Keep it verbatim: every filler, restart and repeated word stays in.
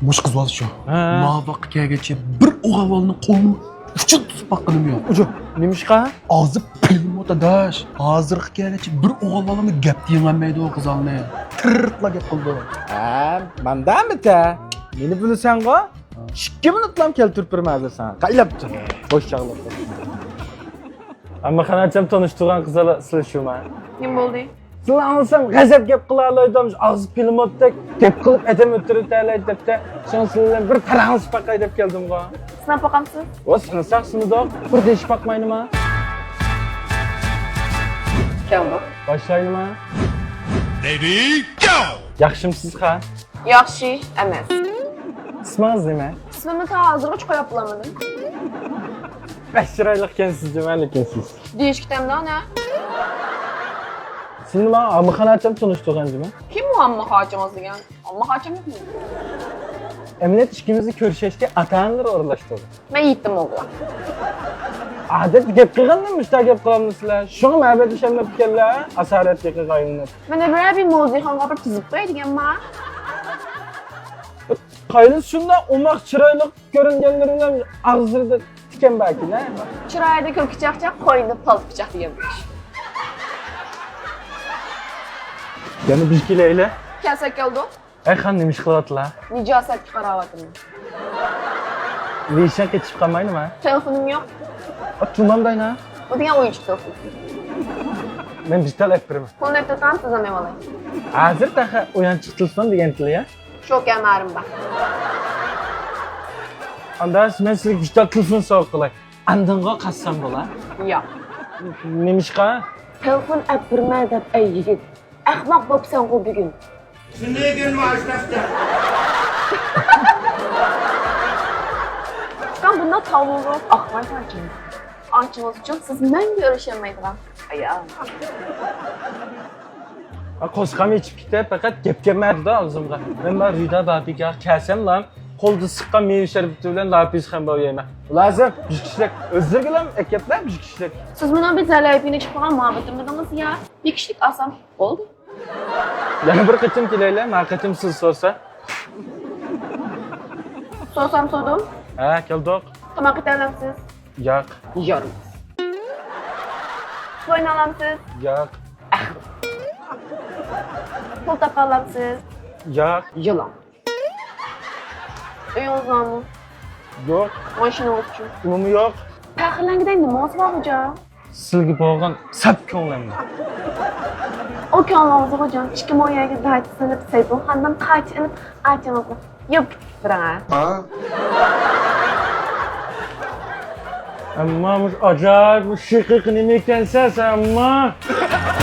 مۇشۇ قىز بالىسى شۇ. ھە. ماۋاققا كەلگەچە بىر ئوغۇل بالىنىڭ قولىنى ئۇچىنى تۇتۇپ باققىنىم يوق. ئۇجۇ، نېمىشقا؟ ئاغزى پىلىموت ئاداش. ھازىرغا كەلگەچە بىر ئوغۇل بالىمۇ گەپ دېيەلمەيدۇ قىزالنى. تىررىقلا گەپ قىلىدۇ. ھە، ماندامىتە؟ مېنى بىلىسەنغۇ؟ ئىككى مىنۇتلام كەلتۈرۈپ بېرىمەن ھازىر ساڭا. قايلاپ تۇر. بوش چاغلىق. ئەمما خاناچام تونۇشتۇرغان قىزلار سىلى شۇما؟ نېمە بولدى؟ سىلى ئاڭلىسام غەزەپ گەپ قىلالايدۇ، ئاغزى پىلىموتتەك گەپ قىلىپ ئادەم ئۆلتۈرۈۋېتەلەيدۇ دەپتە. شۇڭا سىلى بىلەن بىر پاراڭلىشىپ باقاي دەپ كەلدىمغۇ. سىناپ باقامسىز؟ ۋا سىنىساق سىنىدۇق. بىر دېيىشىپ باقمايلىما؟ كەلدۇق. باشلايلىما؟ Ready, go! ياخشىمسىزخا؟ ياخشى ئەمەس. ئىسمىڭىز نېمە؟ ئىسمىمنى تا ھازىرغىچە قويۇپ بولالمىدىم. بەك چىرايلىق ئىكەنسىز جۇما، لېكىن سىز. دېيىشكە تەمدە ئانا. سىزنى ماڭا ئاممىخاناچام تونۇشتۇرغان جۇما. كىم ئۇ ئاممىخاچىڭىز دېگەن؟ ئاممىخاچام يوقمۇ؟ ئەمەلىيەتتە ئىككىمىزنى كۆرۈشەشكە ئاتا-ئانىلىرى ئورۇنلاشتۇردى. مەن يېتىم ئوغۇل. ئادەتتە گەپ قىلغاندا مۇشۇنداق گەپ قىلامدۇ سىلەر؟ شۇڭا مەبەد ئىشەنمەپتىكەنلەر، ئاسارەت يېقىغا ئايلىنىپ. مانا بىرەر بىر موزىخانغا بىر تىزىپ قوياي دېگەنما. قايلىسى شۇنداق ئوماق چىرايلىق كۆرۈنگەنلىرى بىلەن ئاغزىدا تىكەن باركىن ھە؟ چىرايىدا كۈلكە چاقچاق، قوينىدا پالتا پىچاق دېگەن بىر ئىش. يەنە بىز كېلەيلى. كەلسەك كەلدۇق. ئەي خان، نېمە ئىش قىلىۋاتىلا؟ نىجاسەتكە قاراۋاتىمەن. بىر ئىشىڭ قېچىپ قالمايدىما؟ تېلېفونۇم يوق. ئا، تۇمام داينا. بۇ دېگەن ئويۇنچۇق تېلېفون. مەن بىر تال ئەپ بېرىمەن. پۇلنى ئەپ تۇرسام سىزدىن ئېۋالاي. ھازىر تېخى ئويۇنچۇق تېلېفون دېگەنتىلا يا. شوكەرمارىم بار. ئاندا مەن سىزگە بىر تال تېلېفون سوۋغا قىلاي. ئاندىنغۇ قاچسام بولا؟ ياق. نېمىشقا؟ تېلېفون ئەپ بېرىمەن دەپ ئەي يىگىت. ئەخمەق بوپسەنغۇ بۈگۈن. سېنىڭدىن ماش تەپتە. سەن بۇنداق تاۋۇلۇق ئاقماي قاچىڭىز. ئاچىڭىز ئۈچۈن سىز مەڭگۈ ئېرىشەلمەيدىغان ئايال. قورسىقىم ئېچىپ كېتىپ، پەقەت گەپ كەلمەيدۇ ئاغزىمغا. مەن بار رىدا بابىگە كەلسەملا، قولدا سىققان مېۋە شەربىتى بىلەن لاپىز خەمباۋ يەيمەن. لازىم، بىر كىشىلىك ئۆزلىرىگىلا ئەكەپلا، بىر كىشىلىك. سىز مېنىڭ بىر زەلەيپىنى چىقىرغان مۇھەببىتىمدىڭىز يا؟ بىر كىشىلىك ئالسام بولدى. يەنە بىر قېتىم كېلەيلى، ما قېتىم سىز سورىسا. سورىسام سورىدىم. ھە، كەلدۇق. تاماق ئېتەلەمسىز؟ ياق. يارىماس. پۇل ئوينىيالامسىز؟ ياق. ئەخمەق. پۇل تاپالامسىز؟ ياق. يىلان. ئۆيىڭىز بارمۇ؟ يوق. ماشىنىڭىزچۇ؟ ئۇمۇ يوق. پەخىرلەنگۈدەك نېمىڭىز بار خوجا؟ سىلگە بولغان سەپ كۆڭلۈم. ئۇ كۆڭلىڭىزغۇ جان، ئىككى مو يەرگە داچا سېلىپ، سەيپۇلخاندىن قاچا ئېلىپ، ئاچىڭىزنى يۇيۇپ بېرىڭە. ئەمما مۇشۇ ئاجايىپ، مۇشۇ شېقىق نېمە ئىكەنسەن سەن، ئەمما؟